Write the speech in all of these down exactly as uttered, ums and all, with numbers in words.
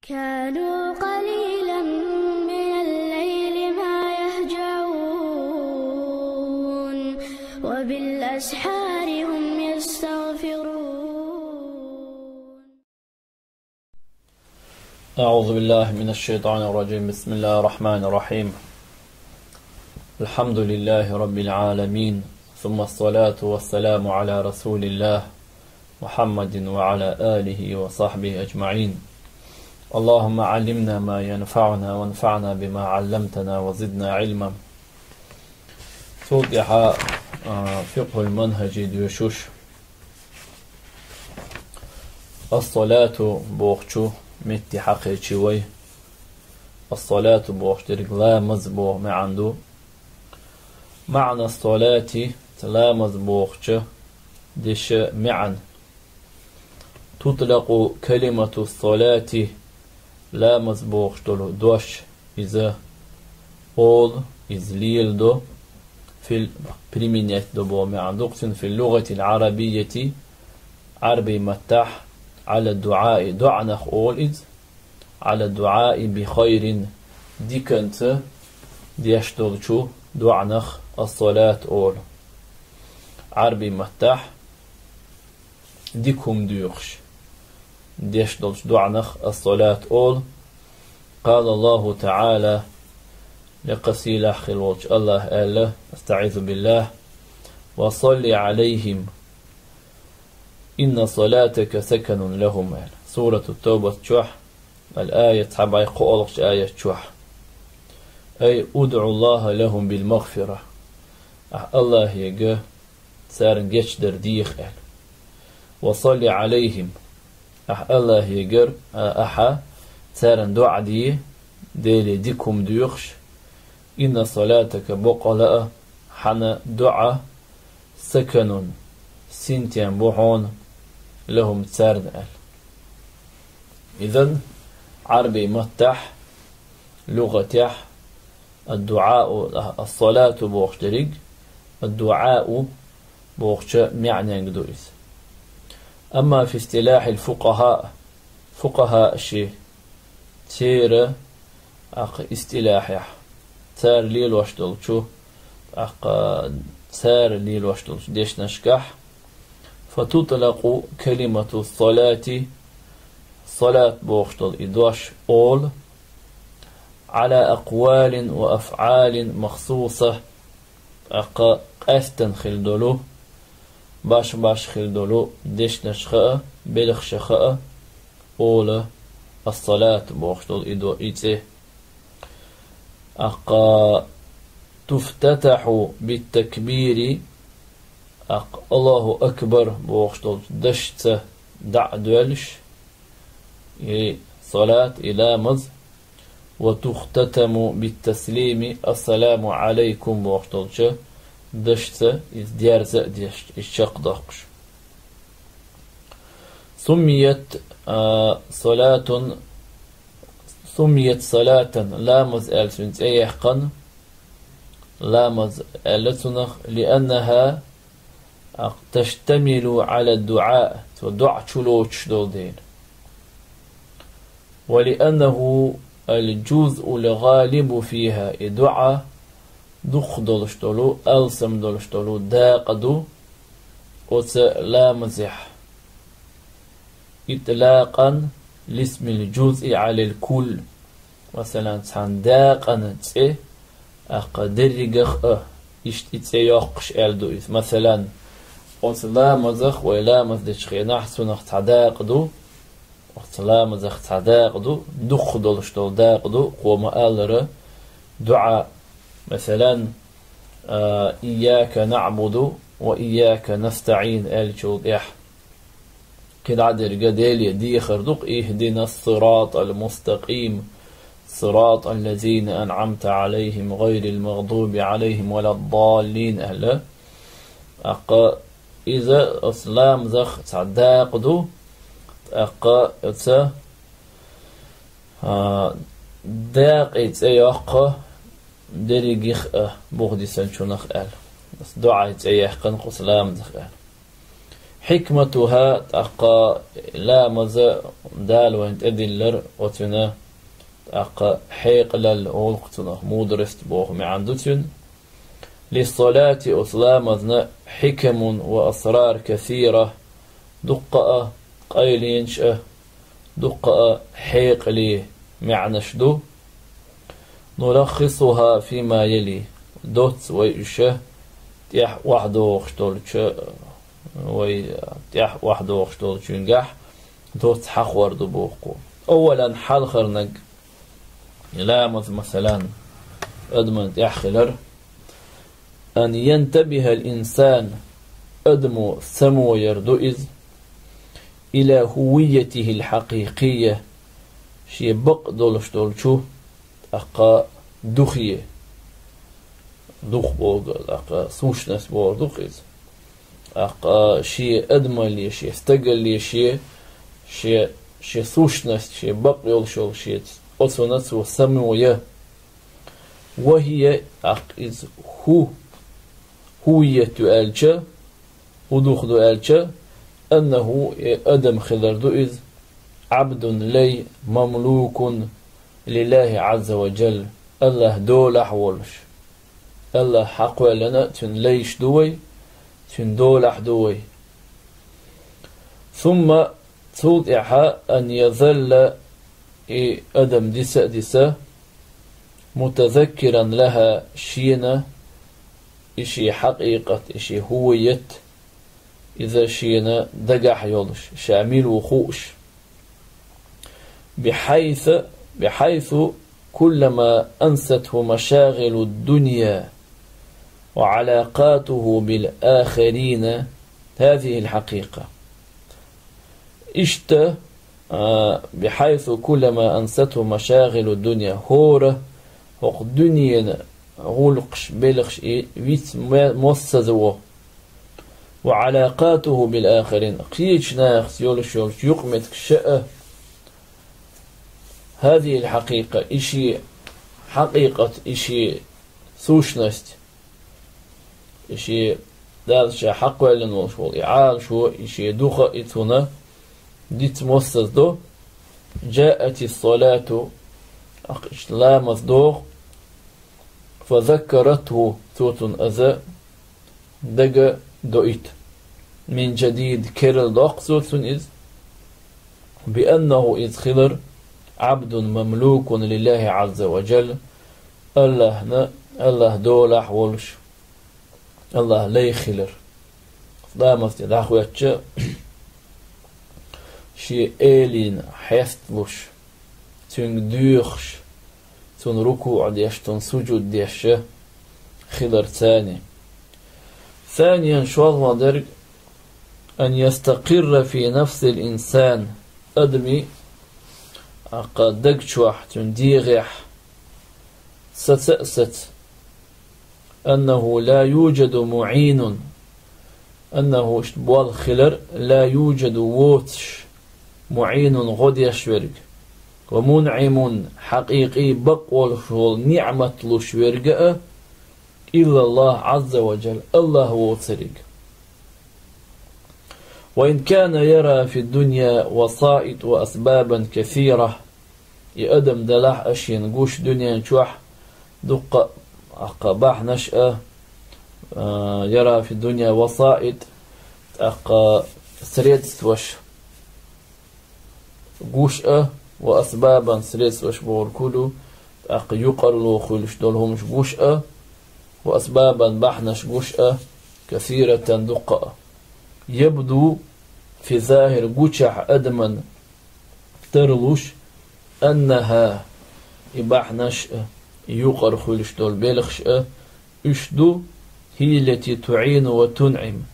كانوا قليلا من الليل ما يهجعون، وبالأسحار هم يستغفرون. أعوذ بالله من الشيطان الرجيم. بسم الله الرحمن الرحيم. الحمد لله رب العالمين، ثم الصلاة والسلام على رسول الله محمد وعلى آله وصحبه أجمعين. اللهم علمنا ما ينفعنا وانفعنا بما علمتنا وزدنا علما. Цул тӀехьа, а, фикъхӀул манхӀажи доьшуш. Ас-салату бохучу метте хьакхечи вай. Ас-салату бохуш дерг ламаз боху маьӀна ду. МаӀна ас-салати, ламаз бохучу деша маьӀна. Тутлакъу калимату ас-салати, ламаз бохуш долу дош, иза олу, иза леладо, фил, применять до боху маьӀна ду-кх цуьнан, фил лугъатил Ӏарабийяти, Ӏарбий маттахь, Ӏала дуӀаи, доӀанах олу иза, Ӏала дуӀаи би хайрин, диканца деш долчу доӀанах ас-салат олу. Ӏарбий маттахь дика хӀума доьхуш деш долчу доӀанах ас-салат олу. Къала Аллаху ТаӀала, лекха сийлахь хила волчу АллахӀа аьлла, астаӀизу биллахӀ: «Ва салли Ӏалайхим, инна салатака саканун лахум», аьлла. Сурату Тавбат чохь, ал-аят, цхьа бӀе кхоалгӀачу аят чохь. Ай, удӀу Аллаха лахум бил магъфира. Ахь АллахӀе га царна гечдар деха аьлла. «Ва салли Ӏалайхим», ахь АллахӀе гар, а, ахьа царна доӀа де, Деле дика хӀума доьхуш, «инна салатака», баккъала а, хьан доӀа, «саканун», синтем бу хьуна, «лахум», царна аьлла. Изан Ӏарбий маттахь, лугъатехь, ад-дуӀау, ас-салату бохуш дерриг, ад-дуӀау бохучу маьӀненга ду иза. Амма фи истилахьил фукъахӀа, фукъахӀа ши, церан, тӀаккха, истилахьехь, цара лелош долчу, тӀаккха, цара лелош долчу дешнашкахь, фатутлакъу калимату ас-салати, салат бохуш долу и дош олу, Ӏала акъвалин ва афӀалин махсуса, тӀаккха къаьстина хила долу, баш-баш хила долу дешнашха а, белхашха а олу ас-салат бохуш долу и до-, и цӀе. ТӀаккха туфтатахьу биттакбири, тӀаккха Аллаху акбар бохуш долчу дашца дӀа а доьллуш, и салат, и ламаз, ва тухтатаму биттаслими, ассаламу Ӏалайкум бохуш долчу дашца иза дерза а деш, иза чекхдоккхуш. Суммият, а, салатун, суммият салатан, ламаз аьлла цуьнан цӀе яьккхина, ламаз аьлла цунах, лианнаха, а, таштамилу Ӏала дуӀа, цо доӀа чулоцуш долу дела. Ва лианнаху ал-джузъул гӀалибу фиха, и доӀа дукха долуш долу, алсам долуш долу дакъа ду оцу ламазехь. Итлакъан лисмил джузъи Ӏалал кулл. Масалан, цхьана дакъана цӀе, тӀаккха дерригах а иштта и цӀе йоккхуш аьлла ду иза. Масалан, оцу ламазах вай ламаз дечу хенахь цунах цхьа дакъа ду, оцу ламазах цхьа дакъа ду, дукха долуш долу дакъа ду, кхо ма-аллара, дуӀа. Масалан, а, «Ийяка наӀбуду ва ийяка настаӀин» аьллачул тӀаьхьа. КхидӀа дерг Деле дехар ду-кх: «Ихдинас сиратал мустакъим, сиратал лазина анӀамта Ӏалайхим, гӀайрил магъдуби Ӏалайхим валад-даллин», аьлла. ТӀаккха иза оцу ламазах цхьа дакъа ду, тӀаккха оцу, а, дакъе цӀе йоккху дерригих а, бухадисанчунах аьлла. Оцу дуӀай цӀе яьккхина кху ламазах аьлла. حكمتها, тӀаккха ламаза Дала вайна тӀедиллар оцуьнан, тӀаккха хьекъалалла олу-кх цунах, мудрость боху маьӀна ду цуьнан. للصلاة, оцу ламазна, حكم وأسرار كثيرة, дуккха а къайленаш а, дуккха а хьекъале маьӀнаш ду. نلخصها فيما يلي, доцца вай уьш тӀехь охьадогӀуш долчу, вай тӀехь охьадогӀуш долчуьнгахь доцца хьахор ду боху. أولا, хьалхарниг, ламаз, масалан, адаман тӀехь хилар, أن ينتبه الإنسان, адамо само яр ду иза, إلى هويته الحقيقية, шен бакъ долуш долчу, тӀаккха духе, дух боху, тӀаккха сущность бохург ду-кх иза. ТӀаккха шен адамалле, шен стагалле, шен, шен, шен сущность, шен бакъ йолуш йолу шен, оцунна цо само я. وهي, тӀаккха иза хӀу, هوية ю аьлча, хӀун дух ду аьлча, أنه, и адам хилар ду иза, عبد, лай, مملوك لله عز وجل, АллахӀ долахь волуш. АллахӀ хьакхоьллина, цуьнан лайш ду вай, цуьнан долахь ду вай. ثم, цул тӀаьхьа, أن يظل, и адам диса а диса, متذكرا لها, шена и шен хьакъикъат, и шен هوية, иза шена дагахь йолуш, ша мила ву хууш. بحيث, بحيث كلما أنسته مشاغل الدنيا وعلاقاته بالآخرين هذه الحقيقة. Иштта, а, بحيث كلما أنسته مشاغل الدنيا, хӀора хӀокху дуьненан гӀуллакхаш, белхаш и виц ме-, моссаза во. وعلاقاته بالآخرين, кхечу нахаца йолуш йолчу юкъаметтигаш а, هذه الحقيقة, и шен хьакъикъат, и шен сущность, и шен Дала ша хьакхоьллина волуш волу и Ӏалашо, и шен духа, и цунна диц моссаза до, جاءت الصلاة, ахь иштта ламаз доху, فذكرته, цо цунна иза дага доуьйту. من جديد, керла доккху цо цунна иза. بأنه, иза хилар, عبد مملوك لله عز وجل, АллахӀна, АллахӀ долахь волуш, АллахӀ лай хилар. Ламаз тӀе дӀахӀоьттича, шен Элана хьесталуш, Цуьнга доьхуш, Цунна рукуӀ деш, Цунна сужуд деш хилар царна. ثانيا, шолгӀа дерг, أن يستقر في نفس الإنسان, адамийн аккха даг чохь, цуьнан дегӀехь саца а саца, أنه لا يوجد معين, أنه, иштта болх хилар, لا يوجد, воцуш, معين, гӀо деш верг, ومنعم, хьакъикъий бакъ волуш волу ниӀмат луш верг а, إلا الله عز وجل, АллахӀ воцург. وإن كان يرى في الدنيا وسائط وأسبابا كثيرة, и адам делахь а шена гуш дуьнен чохь дуккха а, аккха бахьанаш а, а, يرى في الدنيا وسائط, тӀаккха средстваш гуш а, وأسبابا, средстваш бохург хӀун ду, тӀаккха юкъарло хуьлуш долу хӀумаш гуш а, وأسبابا, бахьанаш гуш а, كثيرة, дуккха а. يبدو في الظاهر, гучахь адаман тарлуш, أنها, и бахьанаш а, и юкъара хуьлуш долу белхаш а, уьш ду, هي التي تعين وتنعم,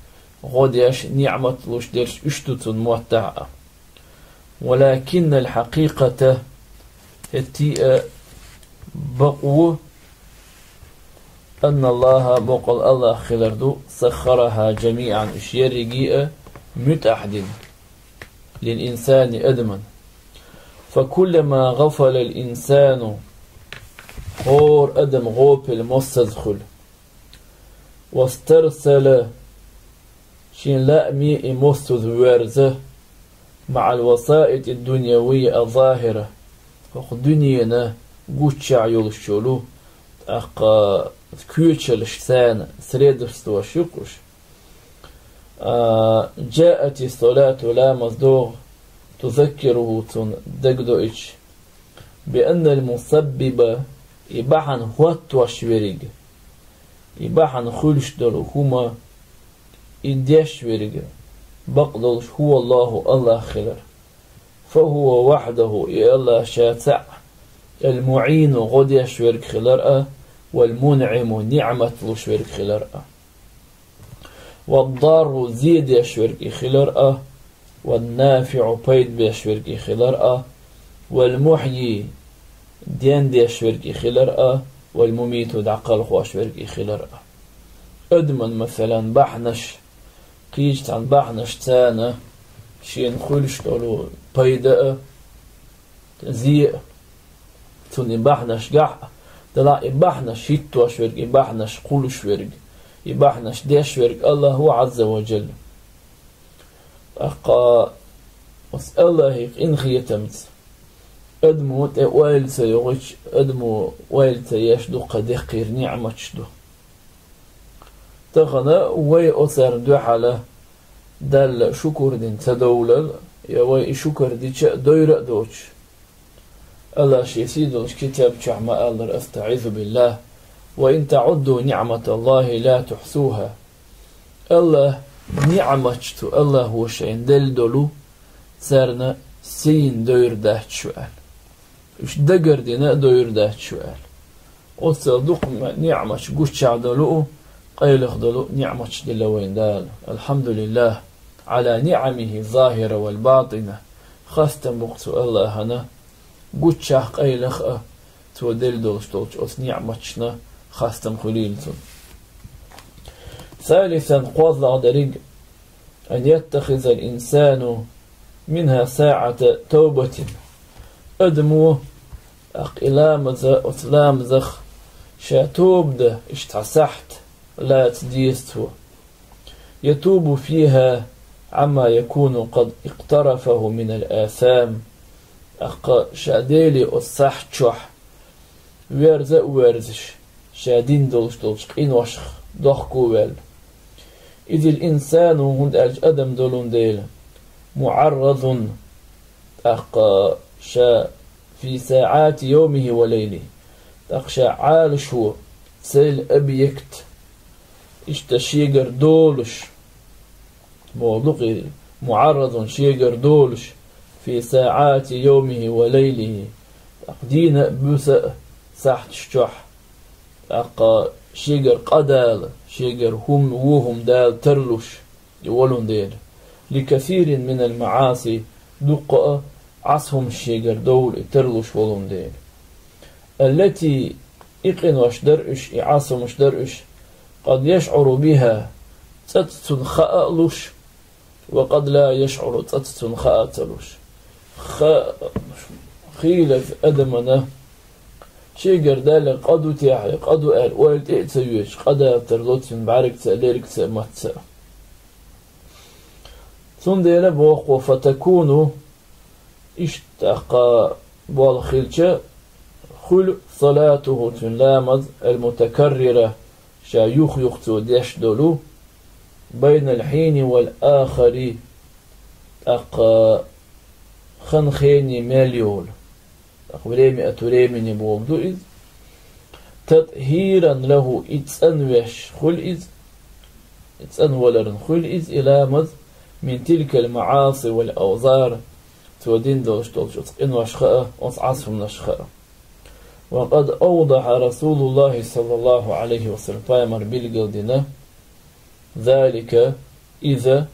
гӀо деш, ниӀмат луш дерш уьш ду цунна моттахь а. ولكن الحقيقة, хӀетте а бакъо, أن الله, боккъал АллахӀ хилар ду, سخرها جميعا, уьш ерриге а муьтӀахь дина, للإنسان, адаман. فكلما غفل الإنسان, хӀора адам гӀопал моссаза хуьлу, واسترسل, Шен лааме и моссаза воьрза, مع الوسائط الدنيوية الظاهرة, хӀокху дуьненан гуччахь йолуш йолу, тӀаккха коьчалш царна, средстваш ю-кх уьш. А, جاءت الصلاة, ламаз догӀу, تذكره, цунна дагадоуьйтуш, بأن المسبب, и бахьана хӀоттош верг, и бахьана хуьлуш долу хӀума, и деш верг, бакъдолуш, هو الله, АллахӀ хилар. فهو وحده, и АллахӀ Ша цхьаъ, المعين, гӀо деш верг хилар а, والمنعم, ниӀмат луш верг хилар а. والضار, зе деш верг и хилар а, والنافع, пайда беш верг и хилар а, والمحيي, ден деш верг и хилар а, والمميت, дӀакхалхош верг и хилар а. Адаман, масалан, бахьанаш, кхечу цхьана бахьанаш царна шена хуьлуш долу пайда а, зе а, цунна и бахьанаш гахь а, делахь и бахьанаш хӀиттош верг, и бахьанаш кхуллуш верг, и бахьанаш деш верг АллахӀ ву, Ӏазза ва Джалла. ТӀаккха оцу АллахӀан къинхетамца адамо тӀе ойла ца йохуьйтуш, адамо ойла ца еш дуккха деккхийра ниӀматаш ду. Тахана вай оцарна дуьхьал Далла шукур дина ца довлал, я вай и шукур дича а дойра а доцуш. АллахӀа Шен сий долчу китаб чохь ма-аллара: أستعيذ بالله: وإن تعدوا نعمة الله لا تحصوها. АллахӀан ниӀматаш, цу АллахӀо шайна делла долу, царна сайна дойр дац шу аьлла. Уьш дагар дина а дойр дац шу аьлла. Оццул дукха ниӀматаш гуччахь долу, къайлаха долу ниӀматаш делла вайна Дала. الحمد لله على نعمه الظاهرة والباطنة. Хастам бу-кх цу АллахӀана, гуччахь а, къайлаха а, Цо делла долуш долчу оцу ниӀматашна хастам хуьлийла цунна. ثالثا, кхозлагӀа дерг: أن يتخذ الإنسان منها ساعة توبة. Адамо, тӀаккха и ламаза, оцу ламазах ша тоба дан иштта цхьа сахьт лаца деза цо. يتوب فيها عما يكون قد اقترفه من الآثام. ТӀаккха ша Деле оцу сахьт чохь верза а верзаш, ша дина долуш долчу къиношах дохко а ваьлла. إذ الإنسان, хӀунда аьлча адам долун дела, معرض, тӀаккха ша في ساعات يومه وليله, тӀаккха ша Ӏалашо, цель, объект, иштта шегара долуш, боху ду-кх и, معرض, шегара долуш, في ساعات يومه وليله, тӀаккха дийна а, буьйса а сахьташ чохь, тӀаккха шегара къа дала, шегара хӀума, вон хӀума дала тарлуш, и волун дела. لكثير من المعاصي, дуккха а Ӏаса хӀумаш шегара довла и тарлуш волун дела. التي, и къинош дара уьш, и Ӏаса хӀумаш дара уьш, قد يشعر بها, цӀаца цунна хаа а луш, وقد لا يشعر, цӀаца цунна хаа а ца луш. Ха-, хийла адамана, шегара даьлла къа ду техьа, къа ду аьлла, ойла тӀе а ца йоьцуш, къа дала тарло цуьнан бӀаьргаца а, лергца а, матца а. Цундела боху: فتكون, иштта тӀаккха болх хилча, хуьлу صلاته, цуьнан ламаз, المتكررة, ша юх-юха цо деш долу, بين الحين والآخر, тӀаккха хан хене мел йолу. ТӀаккха время от времени боху ду иза. تطهيرا له, и цӀанвеш хуьлу иза, и цӀанваларна хуьлу иза, и ламаз, من تلك المعاصي والأوزار, цо дина долуш долчу оцу къиношха а, оцу Ӏаса хӀуманашха а. وقد أوضح رسول الله صلى الله عليه وسلم, пайхамар билгал дина, ذلك, иза,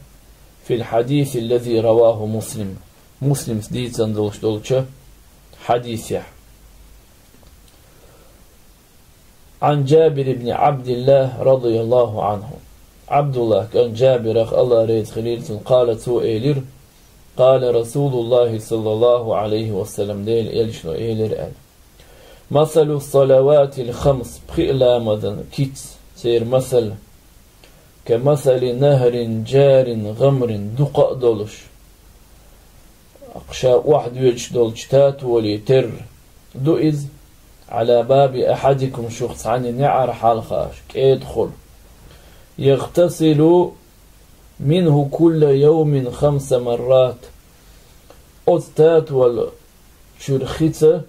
في الحديث الذي رواه مسلم, Муслимс дийцина долуш долчу хьадисехь. عن جابر بن عبد الله رضي الله عنه. Ӏабдуллах кӀант Джабирах, АллахӀ реза хилийла цунна, قال, цо элира: قال رسول الله صلى الله عليه وسلم, Делан элчано элира аьлла: مثل الصلوات الخمس, пхи ламазан кица, церан масал, كمثل نهر جار غمر, дукха а долуш, ша охьадоьдуш долчу татоле терра ду иза, على باب أحدكم, шух цхьанна неӀар хьалха, кӀедахула, يغتسل منه كل يوم خمس مرات, оцу татолан чуьра хица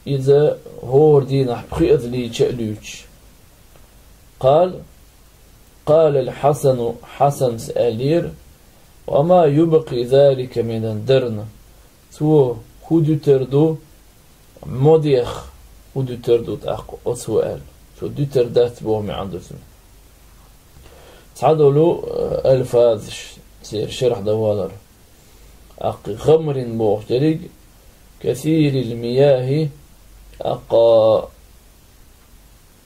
иза хӀора дийнахь пхиазлийча а луьйчуш. قال, قال الحسن, Хьасанас аьллера: وما يبقي ذلك من الدرن, цо хӀун дуьтур ду, модех хӀун дуьтур ду тӀаккха оцо аьлла. Цо дуьтур дац боху маьӀна ду цуьнан. Цхьадолу, э, алфазаш церан шархь дан валар. ТӀаккха غمر бохуш дерг كثير المياه, тӀаккха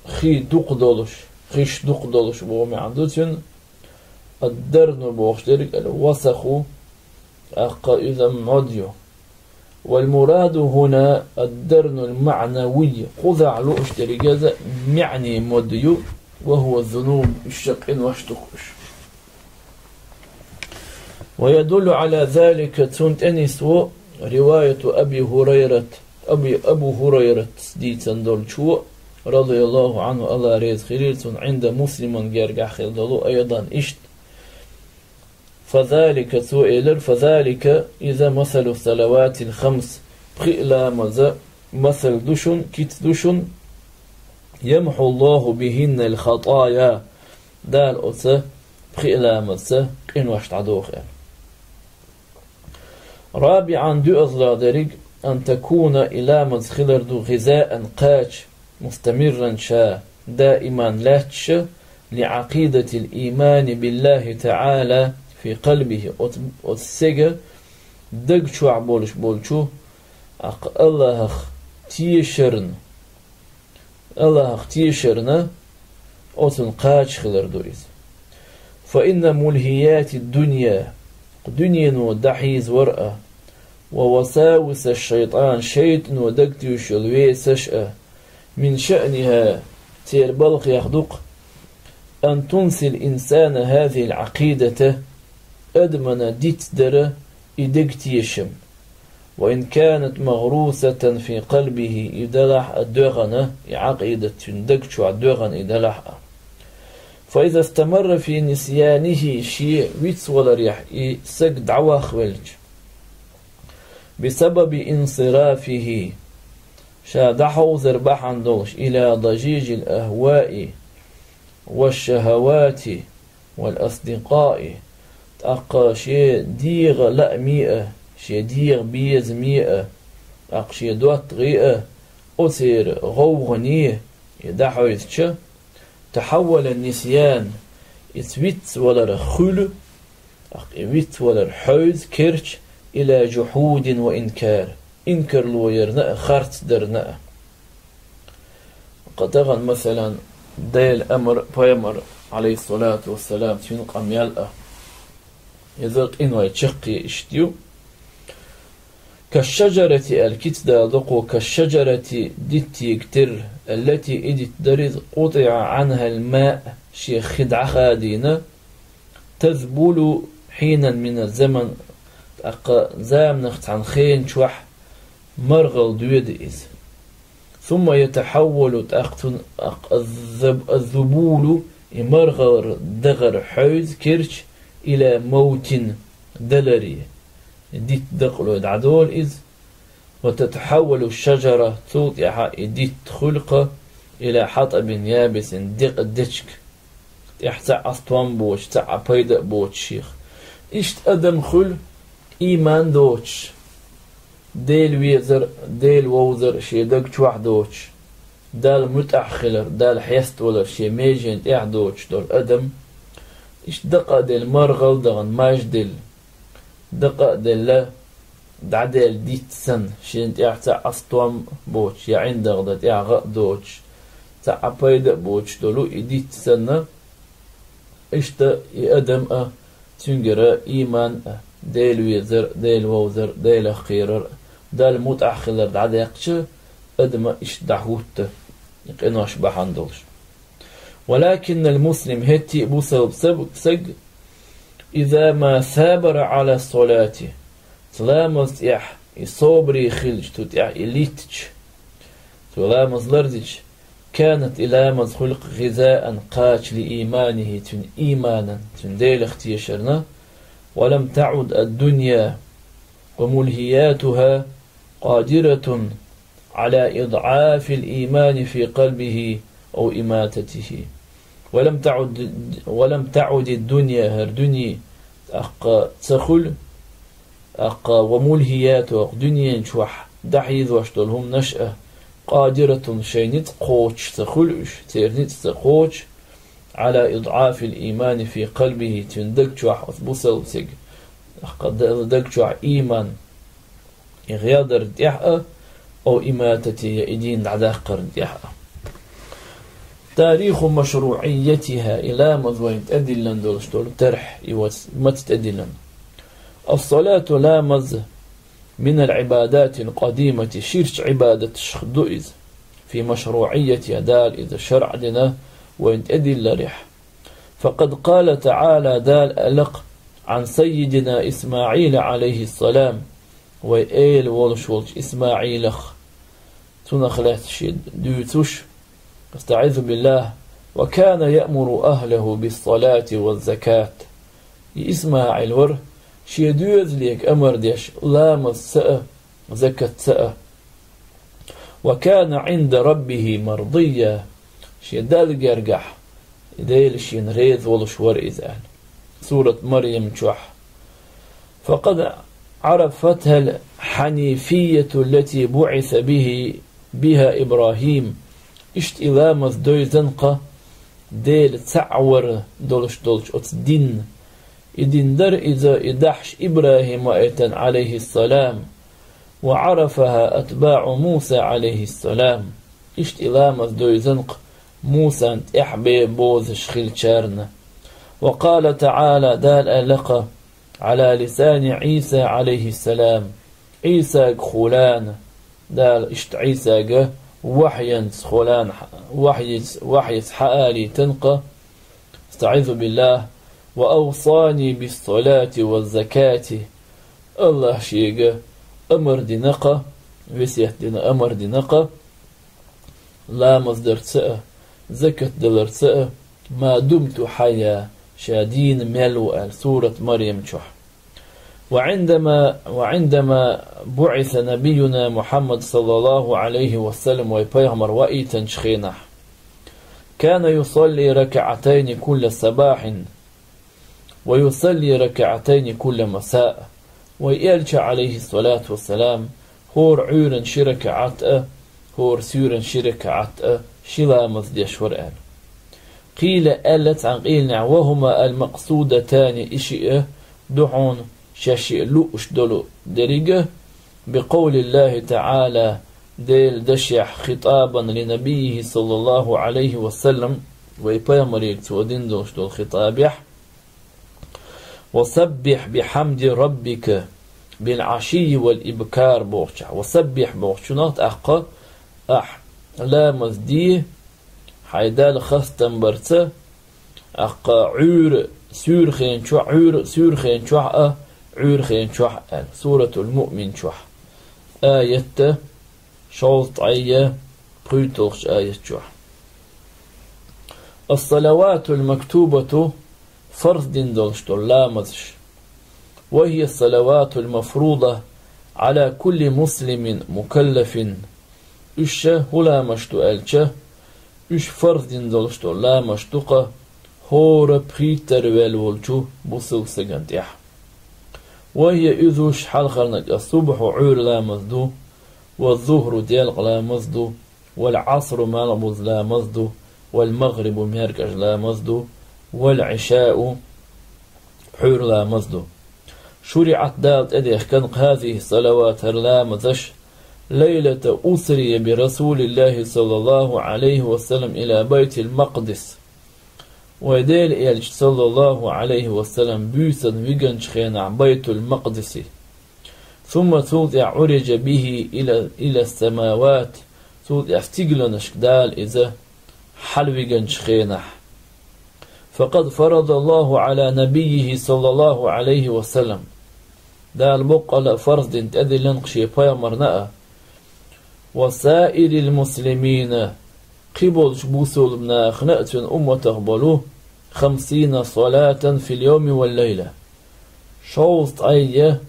хи дукха долуш, хиш дукха долуш боху маьӀна ду цуьнан. الدرن бохуш дерг الوسخ, тӀаккха иза мод ю. والمراد هنا الدرن المعنوي, кхузахь лууш дерг иза маьӀне мод ю, وهو الذنوب, уьш ша къинош ду-кх уьш. ويدل على ذلك, цунна тӀе нисво رواية أبي هريرة, Аби, Абу ХӀурайрас дийцина долчо, رضي الله عنه, АллахӀ реза хуьлийла цунна, عند مسلم, гергахь хилла долу, أيضا, иштта. فذلك, цо элира, فذلك, иза, مثل الصلوات الخمس, пхи а ламазан масал ду шуна, кица ду шуна, يمحو الله بهن الخطايا, Дала оцу пхи а ламазца къинош дӀадоху аьлла. رابعا, доьазалгӀа дерг, أن تكون, и ламаз хилар ду, غذاء, кхача, مستمرا, ша даиман лаьтташ, لعقيدة الإيمان بالله تعالى في قلبه, оцу, оцу стеган даг чохь болуш болчу, тӀаккха АллахӀах тешарна, АллахӀах тешарна, оцунна кхача хилар ду иза. فإن ملهيات الدنيا, дуьнено дӀахьийзавар а, ووساوس الشيطان, шайтано дагтуьйсуш йолу весаш а, من شأنها, церан балхех ду-кх, أن تنسي الإنسان هذه العقيدة, адамана дицдара и дегтешам. وإن كانت مغروسة في قلبه, и делахь а доьгӀна, и Ӏакъидат цуьнан даг чохь доьгӀна и делахь а. فإذا استمر في نسيانه, шен вицваларехь и саг дӀавахвелча, بسبب انصرافه, ша дӀахьовзар бахьана долуш, إلى ضجيج الأهواء والشهوات والأصدقاء, тӀаккха шен дегӀан лааме а, шен дегӀан безаме а, тӀаккха шен доттагӀий а, оцеран гӀовгӀане и дӀахьовзича, تحول النسيان, иза вицвалар хуьлу, тӀаккха и вицвалар хьовзу, керча, إلى جحود وإنكار, инкарло ярна а, харц дарна а. Кхин тахана, масалан, Делан амар, пайхамар, Ӏалайхиссалату вассалам, цуьнан къамел а, иза къинойн чаккхе иштта ю. كالشجرة, аьлла, кица дала доккхо, كالشجرة, диттега терра, التي, и дитт дара иза, قطع عنها الماء, шен хи дӀахадийна, تذبل حينا من الزمن, тӀаккха заманах цхьана хенан чохь маргӀал доьду иза. ثم يتحول, тӀаккха цунна, тӀаккха الذب-, الذبول, и маргӀалара дагӀар хьовзу, керча, إلى موت, даларе. Дитт дакъалой дӀадолу иза. وتتحول الشجرة, цул тӀаьхьа и дитт хуьлу-кх, إلى حطب يابس, декъа дечиг. ТӀехь цхьа а стом боцуш, цхьа а пайда а боцуш шех. Иштта адам хуьлу ийман доцуш, Дела везар, Дела вовзар шен даг чохь доцуш, Далла муьтӀахь хилар, Далла хьеставалар шен меженан тӀехь доцуш долу адам, иштта дакъа а делла, маргӀал а дахана, маж а делла, дакъа а делла, дӀаделла дитт санна, шена тӀехь цхьа а стом боцуш, я ӀиндагӀа дан тӀехь гӀа а доцуш, цхьа а пайда а боцуш долу и дитт санна, иштта и адам а, цуьнгара ийман а, Дела везар, Дела вовзар, Делах кхерар а, Далла муьтӀахь хилар дӀадаьккхича, адам а иштта дӀахӀутту, и къинош бахьана долуш. ولكن المسلم, хӀетте а бусалба саг, саг, إذا ما ثابر على الصلاة, цу ламаза тӀехь и собаре хилча, цу тӀехь и литтача, цо ламаз лардича, كانت, и ламаз хуьлу-кх, غذاء, кхача, لإيمانه, цуьнан ийманан, цуьнан Делах тешарна, ولم تعد الدنيا وملهياتها قادرة على إضعاف الإيمان في قلبه أو إماتته. ولم تعد, ولم تعد الدنيا, хӀара дуьне, тӀаккха ца хуьлу, тӀаккха, وملهياتها, дуьнен чохь дӀахьийзош долу хӀуманаш а, قادرة, шайн ницкъ кхочуш ца хуьлу уьш, церан ницкъ ца кхочу, على إضعاف الإيمان في قلبه, цуьнан даг чохь, оцу бусалба стеган, тӀаккха, д-, даг чохь ийман, и гӀелдарна тӀехь а, أو إماتته, я и дийна дӀадаккхарна тӀехь а. تاريخ مشروعيتها, и ламаз вайна тӀедиллина долуш долу тарх, и вац-, маца тӀедиллина. الصلاة, ламаз, من العبادات القديمة, ширачу Ӏибадаташх ду иза, في مشروعيتها, Дала иза шарӀ дина вайна тӀедилларехь. فقد قال تعالى, Дала аьлла-кх, عن سيدنا إسماعيل عليه السلام, вай эла волуш волчу ИсмаӀилах, цунах лаьцна шен дуьйцуш, أستعيذ بالله: وكان يأمر أهله بالصلاة والزكاة. И ИсмаӀил вара шен доьзале амар деш ламазца а, закатца а. وكان عند ربه مرضيا, шен Далла гергахь Дела шена реза волуш вара иза аьлла. Сурат Марьям чохь. فقد عرفتها الحنيفية التي بعث به، بها إبراهيم. Иштта и ламаз девзина-кх Дела цхьаъ вар долуш долчу оцу динна. И дин дара иза и дахьаш ИбрахӀима а этина, Ӏалайхиссалам. وعرفها أتباع موسى عليه السلام. Иштта и ламаз девзина-кх Мусан тӀаьхьа бен бозуш хиллачарна. وقال تعالى, Дала аьлла-кх, على لسان عيسى عليه السلام, Ӏийсагахула, Дала иштта Ӏийсага вахьйанца хула, вахьйица, вахьйица хьаалийтина-кх, أستعيذ بالله: وأوصاني بالصلاة والزكاة. АллахӀа шега амар дина-кх, весет дина, амар дина-кх, ламаз дарца а, закат даларца а, ما دمت حيا, ша дийна мел ву аьлла, сурат Марьям чохь. وعندما، وعندما بعث نبينا محمد صلى الله عليه وسلم, вай пайхамар ваийтинчу хенахь, كان يصلي ركعتين كل صباح ويصلي ركعتين كل مساء. Вай элча, Ӏалайхиссалату вассалам, хӀора Ӏуьйранна ши ракаӀат а, хӀора суьйранна ши ракаӀат а, ши ламаз деш вара аьлла. قيل, аьлла цхьана къийланехь: وهما المقصودتان, и шиъ а ду хьуна шаьш шиъ лууш долу деррига, بقول الله تعالى, Делан дашехь, خطابا لنبيه صلى الله عليه وسلم, вай пайхамаре цо дина долуш долу хитабехь, وسبح بحمد ربك بالعشي والإبكار бохучохь. وسبح бохучунах тӀаккха ахь ламаз де, хьайн Далла хастам барца, тӀаккха Ӏуьйра суьйрхен чохь, Ӏуьйра суьйрхен чохь а, Ӏуьйрхен чохь а аьлла. Суратул Муъмин чохь. Аятта шовзткъе пхуьйтталгӀачу аят чохь. الصلوات المكتوبة, фарз дина долуш долу ламазаш. وهي الصلوات المفروضة على كل مسلم مكلف. Уьш хӀун ламазаш ду аьлча, уьш фарз дина долуш долу ламазаш ду-кх хӀора пхийттара ваьлла волчу бусалба стагана тӀехь. وهي, иза уьш хьалхарниг, الصبح, Ӏуьйра ламаз ду, والظهر, делкъа ламаз ду, والعصر, малхбуза ламаз ду, والمغرب, маьркӀажа ламаз ду, والعشاء, пхьуьйра ламаз ду. شرعت, Дала тӀедехкина, هذه الصلوات, хӀара ламазаш, ليلة أسري برسول الله صلى الله عليه وسلم إلى بيت المقدس. Вай Делан элча, саллаллаху Ӏалайхи ва саллам, буьйсанна вигинчу хенахь Байтул-Макъдисе. ثم, цул тӀаьхьа, عرج به إلى، إلى السماوات, цул тӀаьхьа стигланашка Дала иза хьалавигинчу хенахь, فقد فرض الله على نبيه صلى الله عليه وسلم. Дала боккъала фарз дина тӀедиллина шен пайхамарна а, وسائر المسلمين, кхы болчу бусалба нахана а, цуьнан умматах болу, خمسين صلاة في اليوم والليلة. Шовзткъе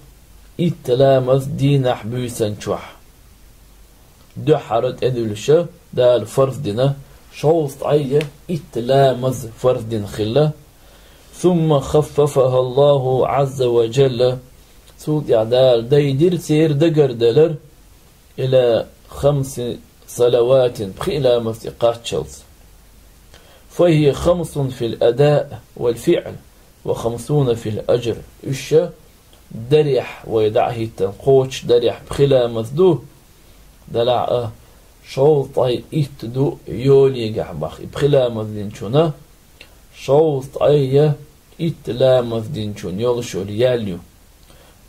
итт ламаз дийнахь буьйсанна чохь. Дуьххьара тӀедуьллуша Дала фарз дина, шовзткъе итт ламаз фарз дина хилла. ثم خففها الله عز وجل. Цул тӀаьхьа Дала дайдира церан дагардалар, إلى خمس صلوات, пхи ламаз тӀе кхаччалц. فهي خمس في الأداء والفعل، وخمسون في الأجر. Уьш дарехь, вай дӀа а хӀиттина, кхочуш дарехь пхи ламаз ду, делахь а шовзткъе итт ду йолегахь бах. И пхи ламаз динчунна шовзткъе итт ламаз динчунна йолуш йолу ял ю.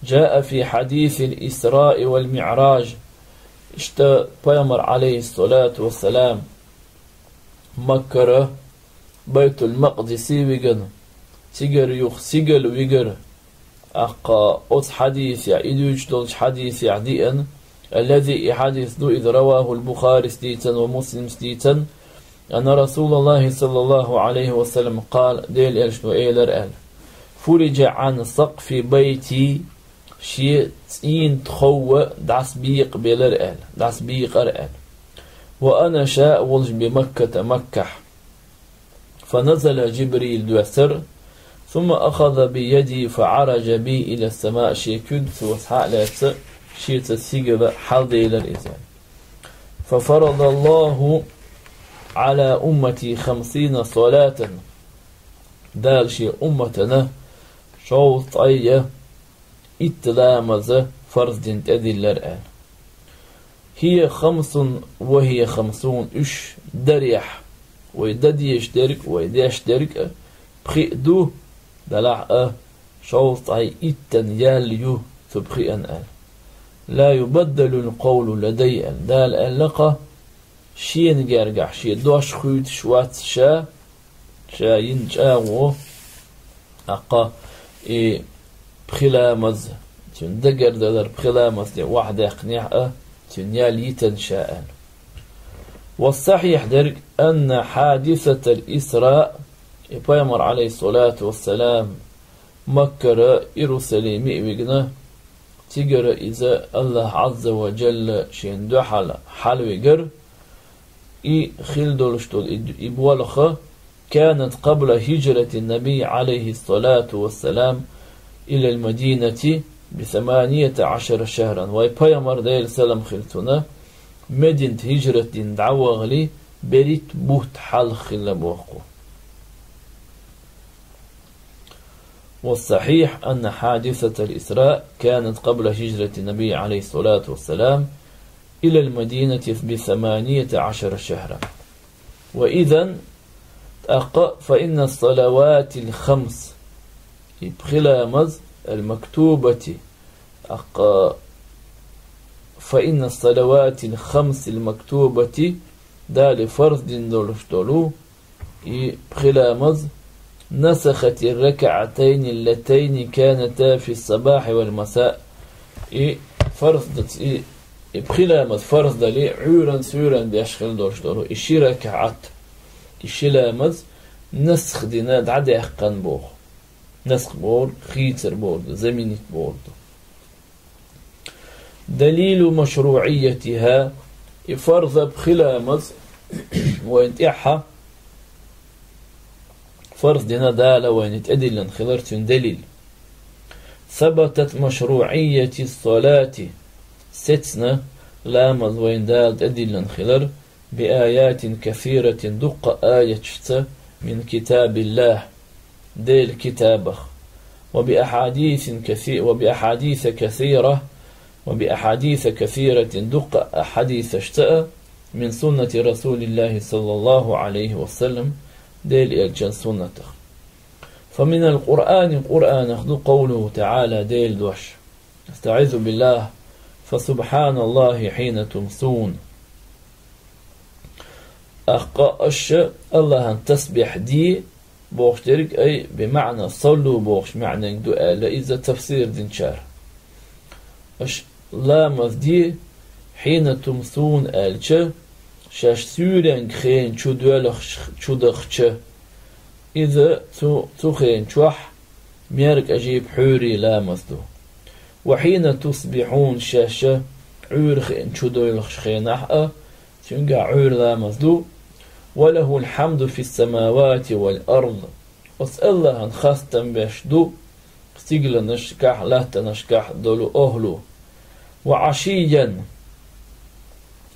جاء في حديث الإسراء والمعراج. Иштта пайхамар, عليه الصلاة والسلام, Маккара Байтул-Макъдисе вигина, цигара юха сигала вигира. ТӀаккха оцу хьадисехь, и дуьйцуш долчу хьадисехь деана, الذي, и хьадис ду иза, رواه البخاري дийцина ва Муслима дийцина, أن رسول الله صلى الله عليه وسلم قال, Делан Элчано элира аьлла: فرج عن سقف بيتي, шен цӀийнан тхов дӀасабекъабелира аьлла, дӀасабекъара аьлла. وأنا شاء, волуш, بمكة, Маккахь. فنزل جبريل, доьссира, ثم أخذ بيدي فعرج بي إلى السماء, шен куьйгах цо схьа а лаьцна, шеца сигала хьалделира иза. ففرض الله على أمتي خمسين صلاة. Дала шен умматана шовзткъе итт ламаз фарз дина тӀедиллира аьлла. هي خمس وهي خمسون, уьш дарехь, вай дан дезаш дерг а, вай деш дерг а пхиъ ду, делахь а шовзткъе иттан ял ю цу пхиъан аьлла. لا يبدل القول لدي аьлла. Дала аьлла-кх, шена гергахь шен дош хуьйцуш вац ша, ша йина чӀагӀо, тӀаккха и пхи ламаз, цуьнан дагардалар пхи ламаз тӀе охьадаьккхинехь а, цуьнан ял йитина ша аьлла. والصحيح дерг, أن حادثة الإسراء, и пайхамар, عليه الصلاة والسلام, Маккара Иерусалиме а вигна, цигара иза АллахӀ Ӏазза ва Джалла шена дуьхьал хьалавигар, и хила долуш долу и, и болх, كانت قبل هجرة النبي عليه الصلاة والسلام إلى المدينة بثمانية عشر شهرا. Вай пайхамар, Делан салам хила цунна, Мединат хӀижрат дина дӀавахале берхӀитта бутт хьалха хилла боху. والصحيح أن حادثة الإسراء كانت قبل هجرة النبي عليه الصلاة والسلام إلى المدينة بثمانية عشر شهرا. وإذا، тӀаккха, فإن الصلوات الخمس, и пхи ламаз, المكتوبة, тӀаккха, فإن الصلوات الخمس المكتوبة, Дала фарз дина долуш долу и пхи ламаз, نسخت الركعتين اللتين كانتا في الصباح والمساء. И фарз дац, и, и пхи ламаз фарз дале, Ӏуьйранна, суьйранна деш хила долуш долу и ши ракаӀат, и ши ламаз насх дина дӀадаьккхина боху. Насх бохург хийцар бохург ду, заменить бохург ду. دليل مشروعيتها, и фарз пхи ламаз вайна тӀехьа фарз дина Дала вайна тӀедиллина хилар цуьнан далил. ثبتت مشروعية الصلاة, сецна ламаз вайна Дала тӀедиллина хилар, بآيات كثيرة, дуккха аяташца, من كتاب الله, Делан китабах, وبأحاديث كثي-, وبأحاديث كثيرة, وبأحاديث كثيرة, дуккха хьадисашца а, من سنة رسول الله صلى الله عليه وسلم, Делан Элчан суннатах. فمن القرآن, Къуръанах ду, قوله تعالى, Делан дош: أستعيذ بالله، فسبحان الله حين تمسون. ТӀаккха аша АллахӀан тасбихь де, бохуш дерг, ай, бимаъна саллу бохуш маьӀнанга ду аьлла, иза тафсир динчара. Аша ламаз де, хьина тумсун аьлча, шаьш суьйренга хен чу доьлхуш, чу дахча. Иза цу, цу хен чохь меркӀажий пхьуьйрий ламаз ду. Ва хьина тусбихьун шаьш Ӏуьйра хен чу доьлхуш хенахь а, цуьнгахь Ӏуьйра ламаз ду. Ва лахул хьамду фис самавати вал ард. Оцу Аллахьан хастам беш ду стигланашкахь, латтанашкахь долу охӀлу. Ва Ӏашийян,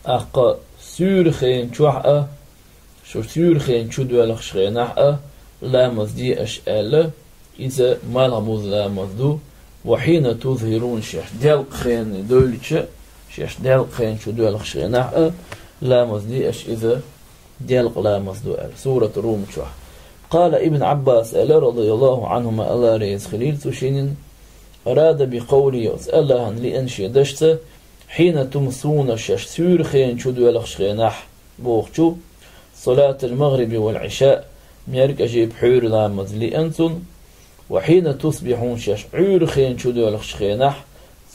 аккха суьйра хен чохь а, шу суьйра хен чу доьлхуш хенахь а, ламаз де аша аьлла, иза малхбуза ламаз ду, ва хьина тузхӀирун шаьш делкъа хене доьлча, шаьш делкъа хен чу доьлхуш хенахь а, ламаз де аша иза делкъа ламаз ду аьлла. Сурат Рум чохь. Къала Ибн Ӏаббас аьлла, радияллаху Ӏанхума, Алла реза хилийла цу шиннан, арада би къавлихӀи, оцу Аллахьан лиъна шен дашца, хьина тумсуна шаьш суьйра хен чу доьлхуш хенахь, бохучу, салатал магӀриби вал Ӏиша, меркӀажий пхьуьйра ламаз лиъна цунна, ва хьина тусбихьун шаьш Ӏуьйра хен чу доьлхуш хенахь,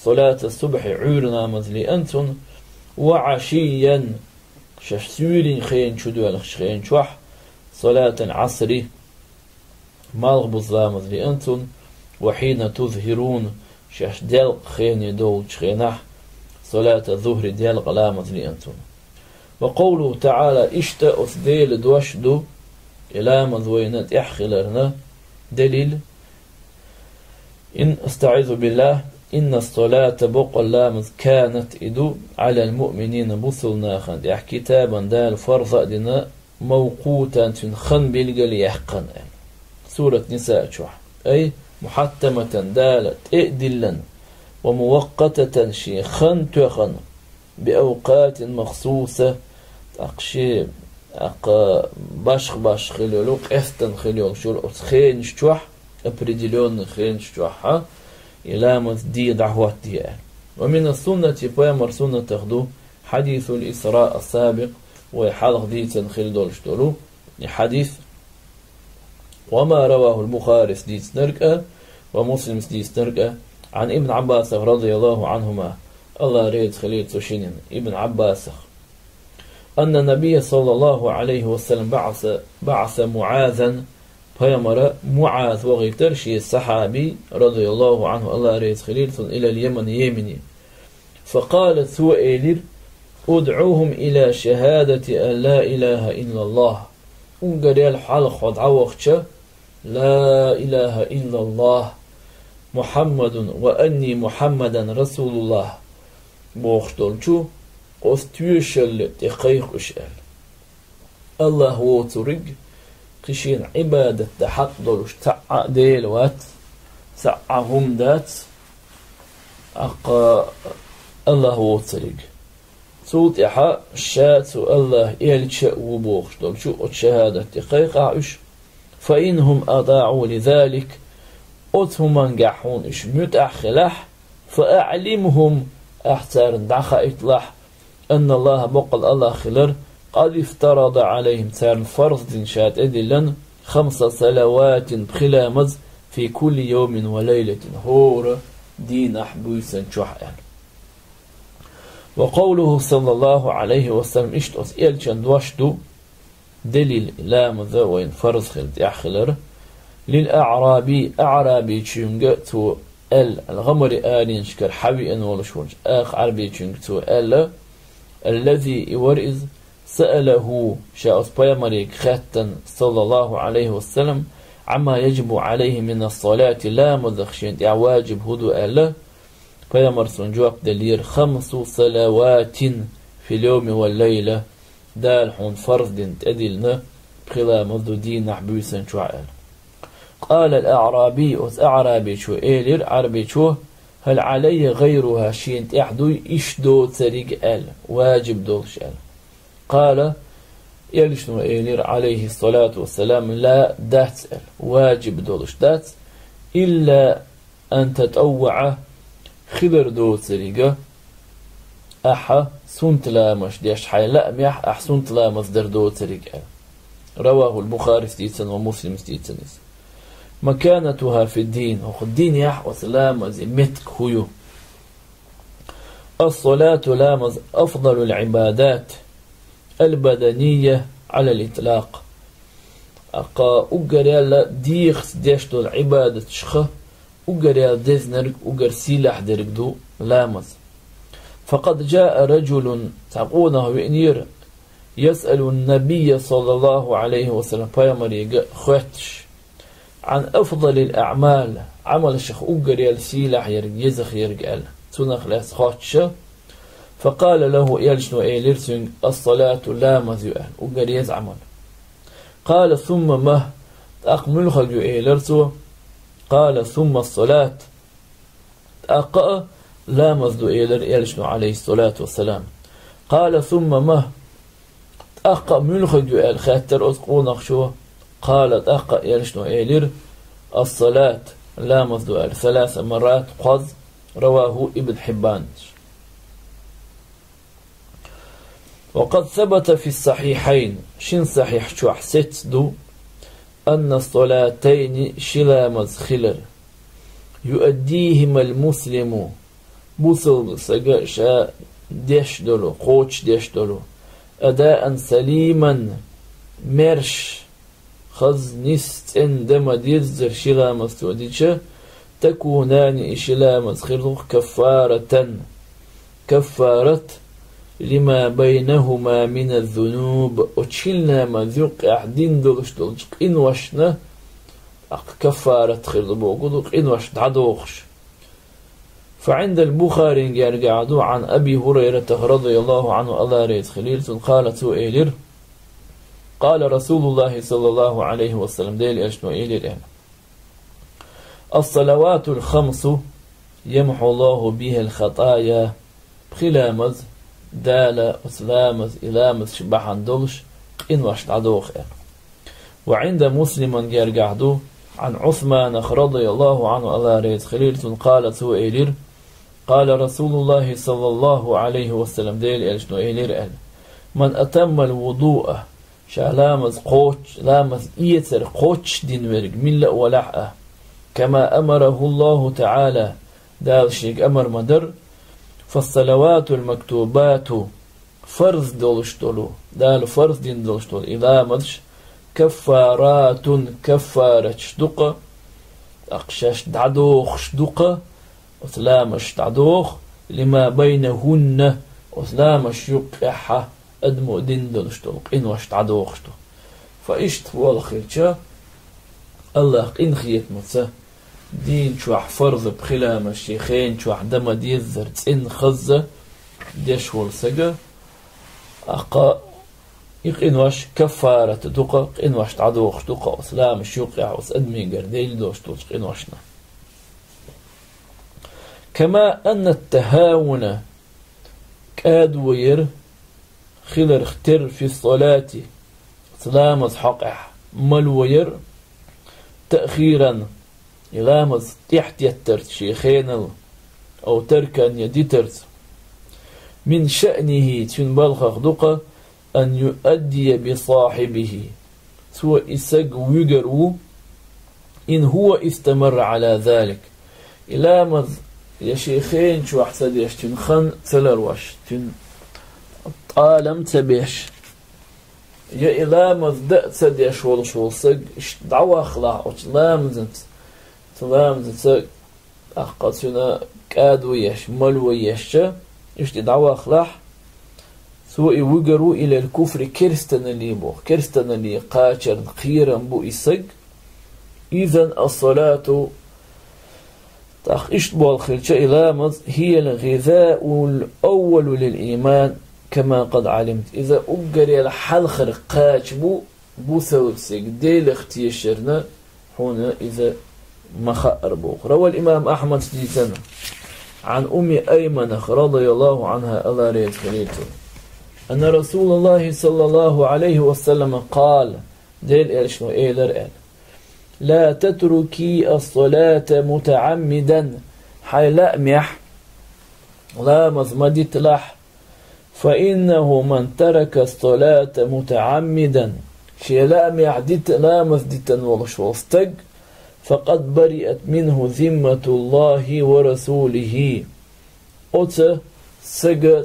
салата субхьи Ӏуьйра ламаз лиъна цунна, ва Ӏашийян шаьш суьйрин хен чу доьлхуш хен чохь, салатал Ӏасри малхбуза ламаз лиъна цунна, ва хьина тузхӀирун шаьш делкъа хене долчу хенахь, салата зухри делкъа ламаз лиъна цунна. Ва къовлуху таӀала, иштта оцу Делан дош ду, и ламаз вайна тӀехь хиларна делил. Ин, астаӀизу биллахӀ, инна салата боккъал ламаз канат и ду, Ӏалал муъминина бусулнахана тӀехь китабан Дала фарз а дина, мавкъутан цуьнан хан билгал яьккхина аьлла. Сурат Ниса чохь. Ай, мухьаттаматан Дала тӀе а диллина, ва муваккъататан шен хан тоьхна, би авкъатин махсуса, тӀаккха шен, тӀаккха башха-башха хила йолу, къестана хила йолуш йолу оцу хенаш чохь, определённый хенаш чохь, и ламаз де дӀахӀоттае аьлла. Ва мина суннати, пайхамар суннатах ду, хьадисул Исра ас-сабикъ, вай хьалха дийцина хила долуш долу и хьадис, ва ма равахул Бухарис дийцинарг а, ва Муслимс дийцинарг а, Ӏан Ибн Ӏаббасах, радияллаху Ӏанхума, Алла реза хилийла цу шиннан, Ибн Ӏаббасах, анна набия, саллаллаху Ӏалайхи ва саллам, баъса, баъса МуӀазан, пайхамара МуӀаз вахийтар шен сахьаби, радияллаху Ӏанху, Алла реза хилийла цунна, илал Яман, Йемене. Факъала, цо элира: «УдӀухум иля шахадати ан ла илаха иллаллах». Унгар ял хьалха хьо дӀавахча, «Ла илаха иллаллах, Мухьаммадун ва анни Мухьаммадан расулуллах» бохуш долчу оцу тоьшалла тӀе кхайкха уьш аьлла. Аллах воцуриг, кхин шена Ӏибадат дан хьакъ долуш цхьа а Дела вац, цхьа а хӀума дац, аккха Аллах воцуриг. Цул тӀаьхьа ша цу Аллах элча а ву бохуш долчу оцу шахадат тӀе кхайкхахь уьш. Фа ин хӀум атаӀу ли залик, оцу хӀумангахь хьуна уьш муьтӀахь хилахь, фа аӀлимхум, ахь царна дӀахаийталахь, анна Аллаха, боккъал Аллах хилар, къад ифтарада Ӏалайхим, царна фарз дина ша тӀедиллина, хамса салаватин, пхи ламаз, фи кулли йовмин ва лайлатин, хӀора дийнахь буьйсан чохь аьлла. Ва къовлуху, саллаллаху Ӏалайхи ва саллам, иштта оцу элчан дош ду, делил, ламаза вайн фарз хила тӀехь хилар, лил аӀраби, аӀрабичуьнга цо аьлла, гӀамари аренашкара хьавеана волуш волчу акха Ӏарбичуьнга цо аьлла, аллази, и вара иза, саалаху, ша оцу пайхамарига хаьттина, саллаллаху Ӏалайхи ва саллам, Ӏамма яжибу Ӏалайхи минас салати, ламазах шен тӀехь ваджиб хӀу ду аьлла, пайхамар цунна жоп деллера, хамсу салаватин фил йовми вал лайла, Дала хьуна фарз дина тӀедиллина пхи ламаз ду дийнахь буьйсан чохь аьлла. Къала ал-аӀраби, оцу аӀрабичо элира, Ӏарбичо, хӀал Ӏалайя гӀайруха, шена тӀехь дуй иш доцуриг аьлла, ваджиб долуш аьлла. Къала, элчано элира, Ӏалайхи салату ва салам, ла, дац аьлла, ваджиб долуш дац, илла ан татавваӀа, хилар доцуриг, ахьа сунт ламазаш деш, хьайн лаамехь ахьа сунт ламаз дар доцуриг аьлла. رواه البخاري дийцина ва Муслима дийцина иза. مكانتها في الدين, хӀокху динехь оцу ламазан меттиг хӀун ю? الصلاة, ламаз, أفضل العبادات البدنية على الإطلاق. ТӀаккха уггаре а дегӀаца деш долу Ӏибадаташха уггаре а дезнарг, уггар сийлахь дерг ду ламаз. فقد جاء رجل, цхьа къонах веанера, يسأل النبي صلى الله عليه وسلم, пайхамарга хоьттуш, عن أفضل الأعمال, Ӏамалшах уггаре а сийлахь ерг, езах ерг аьлла, цунах лаьцна хоьттуш. فقال له, элчано элира цуьнга: الصلاة, ламаз ю аьлла, уггар еза Ӏамал. قال: ثم ما؟ ТӀаккха муьлхарг ю, элира цо. قال: ثم الصلاة. ТӀаккха а ламаз ду, элира элчано, عليه الصلاة والسلام. قال: ثم ما؟ ТӀаккха а муьлхарг ю аьлла хаьттира оцу къонахчо. قال, тӀаккха а элчано элира: الصلاة, ламаз ду аьлла, ثلاث مرات, кхозза. رواه ابن حبان. وقد ثبت في الصحيحين, шина сахьихь чохь сецца ду, أن الصلاتين, ши ламаз хилар, يؤديهما المسلم, бусалба стага ша деш долу, кхочушдеш долу, أداء سليما, маьрша, хаза, нийса, цӀена дан ма-деззара ши ламаз цо дича, تكونان, и ши ламаз хир ду каффаратан, каффарат, لما بينهما من الذنوب, оцу шина ламазна юккъехь дина долуш долчу къиношна, тӀаккха каффарат хир ду бохург ду, къинош дӀадохуш. فعند البخاري, гергахь ду, عن أبي هريرة رضي الله عنه, АллахӀ реза хилийла цунна, قال, цо элира: قال رسول الله صلى الله عليه وسلم, Делан элчано элира аьлла: الصلوات الخمس يمحو الله بها الخطايا. Пхи ламаз, Дала оцу ламаз, и ламазаш бахьана долуш къинош дӀадоху аьлла. وعند مسلم, гергахь ду, عن عثمان رضي الله عنه, АллахӀ реза хилийла цунна, قال, цо элира: قال رسول الله صلى الله عليه وسلم, Делан элчано элира аьлла: من أتم الوضوء, ша ламаз кхочуш, ламаз эцар кхочуш дина верг, милла а валахь а, كما أمره الله تعالى, Дала шега амар ма-дарра, فالصلوات المكتوبات, фарз долуш долу, Дала фарз дина долуш долу и ламазаш, كفارات, каффараташ ду-кх, тӀаккха шаьш дӀадохуш ду-кх, оцу ламазаш дӀадоху, لما بينهن, оцу ламазаш юккъехь адамо дина долуш долу къинош дӀадохуш ду. Фа иштта волу хилча, АллахӀ къинхетамца, дийна чохь фарз пхи ламаз шен хенан чохь дан ма-деззара цӀена хазза деш волу сага, тӀаккха и къинош каффарат ду-кх, къинош дӀадохуш ду-кх оцу ламазаш юккъехь оцу адамигара делла долуш долчу къиношна. كما أن التهاون, кӀадо яр хиларх терра, في الصلاة, ламаз хьокъехь мало яр, تأخيرا, и ламаз тӀаьхьатеттарца шен хенал, أو تركا, я дитарца, من شأنه, цуьнан балхах ду-кх, أن يؤدي بصاحبه, цо и саг вуьгур ву, إن هو استمر على ذلك, и ламаз я шен хенан чохь ца деш, цуьнан хан ца ларвеш, цуьнан тӀалам ца беш, я и ламаз дан а ца деш волуш волу саг, иштта дӀавахалахь оцу ламазаца, цу ламазаца, тӀаккха цуьнан кӀадо еш, мало еш, иштта и дӀавахалахь, цо и вуьгур ву, إلى الكفر, керстаналле боху, керстаналле кхачарна кхерам бу и саг. إذن الصلاة, тӀаккха иштта болу хилча, и ламаз, هي الغذاء الأول للإيمان، كما قد علمت. Иза уггаре а хьалхара кхача бу бусалба стеган Делах тешарна, хьуна иза ма-хаъара боху. روى الإمام أحمد, дийцина, عن أم أيمن رضي الله عنها, АллахӀ реза хилийла цунна, أن رسول الله صلى الله عليه وسلم قال, Делан элчано элира аьлла: لا تتركي الصلاة متعمدا, хьайн лаамехь ламаз ма диталахь, فإنه من ترك الصلاة متعمدا, шен лаамехь дита, ламаз дитина волуш волу стаг, факъад бариат минху зимматуллахи ва расулихи. Оцу сага,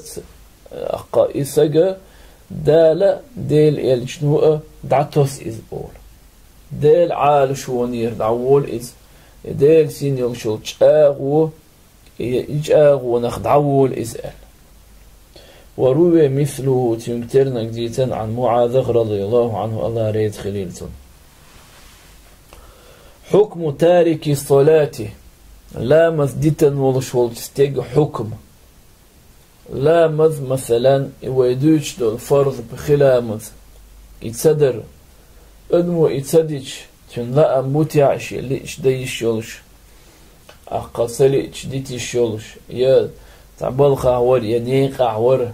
аккха и сага Дала, Делан элчано а дӀатосу иза олу. Делан Ӏалашонера дӀаволу иза, и Делан син йолуш йолу чӀагӀо, и, и чӀагӀонах дӀаволу иза аьлла. Ва руве мислуху, цуьнга тернаг дийцина Ӏан МуӀазах, радияллаху Ӏанху, Алла реза хилийла цунна. Хьукму тарики салати, ламаз дитина волуш волчу стеган хьукма. Ламаз, масалан, и вай дуьйцуш долу фарз пхи ламаз, и ца дара, адамо и ца дича, цуьнан лаам бу техь шен лиъча дан йиш йолуш, аккха ца лиъча дита йиш йолуш, я цхьа балхахь вара, я некъахь вара,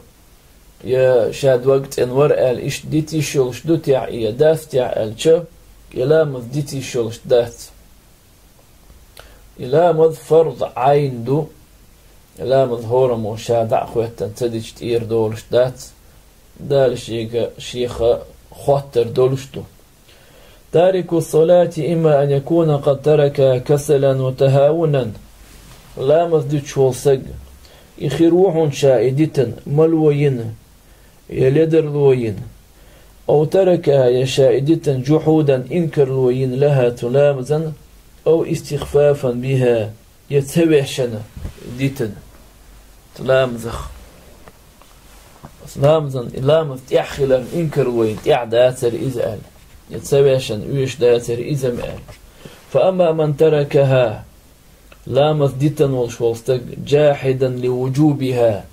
я ша дог цӀена вара аьлла, иштта дита йиш йолуш ду техь, я дац техь аьлча, и ламаз дита йиш йолуш дац. И ламаз фарз Ӏайн ду, и ламаз хӀораммо ша дӀа а хӀоьттина ца дича тӀера долуш дац, Дала шега, шех хоттар долуш ду. Тарику салати имма ан якуна къад таракаха касалан ва тахавунан. Ламаз дуьтуш волу саг, и хир ву хьуна ша и дитина, мало йина, я ледарло йина. Ав таракаха, я ша и дитина, жухьудан, инкарло йина, лаха, цу ламазан, ав истихфафан биха, я ца вешана дитина цу ламазах. Ламазан, и ламаз тӀехь хиларна инкарло йина, тӀехь дацара иза аьлла, я ца вешана оьшуш дацара иза-м аьлла. Фа амма ман таракаха, ламаз дитина волуш волу стаг, жахьидан ли вужубиха,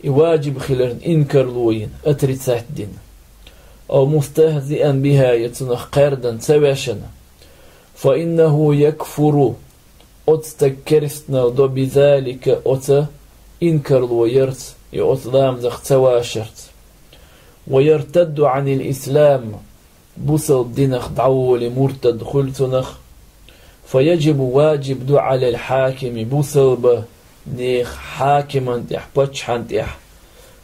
и важиб хиларна инкарло йина, отрицать дина, ав мустахзиан биха, я цунах кхаьрдан ца вешана, фа иннаху якфуру, оцу стаг керстанал до, бизалика, оцу инкарло ярца, я оцу ламазах ца вашарца. Ва яртадду Ӏанил ислам, бусалба динах дӀаволе муртад хуьлу цунах. Фа яжибу, важиб ду, Ӏалал хьакими, бусалба нехан хьакиман тӀехь, паччахьан тӀехь,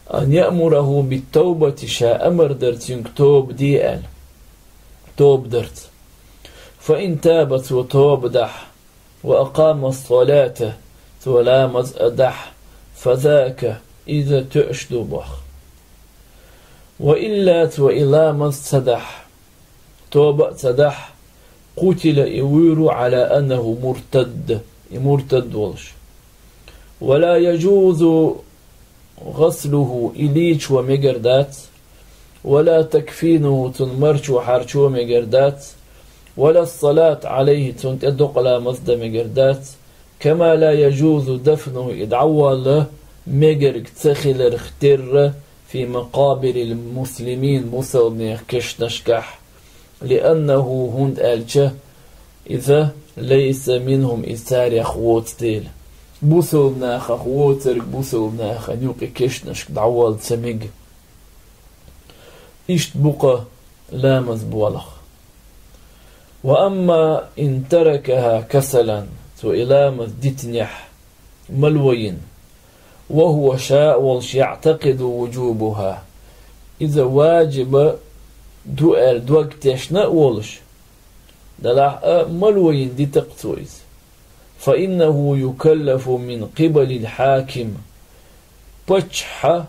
ан яъмураху биттавбати, ша амар дар цуьнга тоба де аьлла, тоба дарца. Фа ин таба, цо тоба дахь, ва акъама ссалата, цо ламаз а дахь, фа зака, иза тоьаш ду боху. Ва илла, цо и ламаз ца дахь, тоба а ца дахь, къутила, и вуьйр ву, Ӏала аннаху муртад, и муртад волуш. Ва ла яжузу гъаслуху, и лийчо мегар дац, ва ла такфинуху, цунна марчо хьарчо мегар дац, ва ла ссалат Ӏалайхи, цунна тӀе докъа ламаз дан мегар дац, кама ла яжузу дафнуху, и дӀаволла мегарг ца хиларх терра, фи макъабирил муслимин, бусалбанех кешнашкахь, лианнаху, хӀунда аьлча, иза лайса минхум, иза царех воцу дела. Бусалбанахах воцург бусалбанахана юкъа кешнашка дӀаволла ца мега. Иштта бу-кх ламаз болх. Ва амма ин таракаха касалан, цо и ламаз дитинехь, мало йина, ва хӀува, ша а волуш, яӀтакъиду вужубаха, иза важиба ду аьлла дог тешна а волуш, делахь а мало йина дита-кх цо иза. Фа иннаху юкаллафу мин къибалил хьаким, паччахьа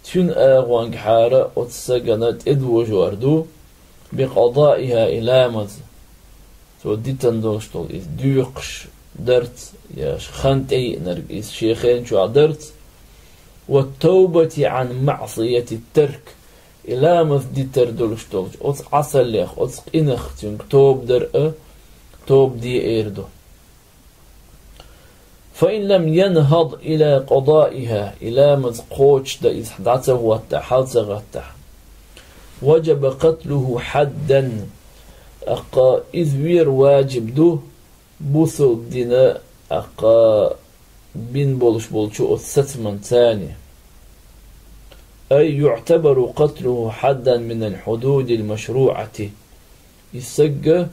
цуьнан агӀонгахьара оцу сагана тӀедожор ду, бикъадаиха, и ламаз, цо дитина долуш долу иза доькхуш дарца, я хан тӀеиънарг иза шен хен чохь дарца, ва тавбати Ӏан маъсияти тарк, и ламаз дитар долуш долчу оцу Ӏасаллех, оцу къинах цуьнга тоба дар а, тоба де эр ду. Фа ин лам янхад ила къадаиха, и ламаз кхочушдан иза дӀа ца хӀоттахь, хьал ца гӀаттахь, важаба къатлуху хьаддан, аккха иза вер важиб ду, бусалба дина, аккха бин болуш болчу оцу сацаман цани. Ай юътабару къатлуху хьаддан минал хьудудил машруъати. И сагга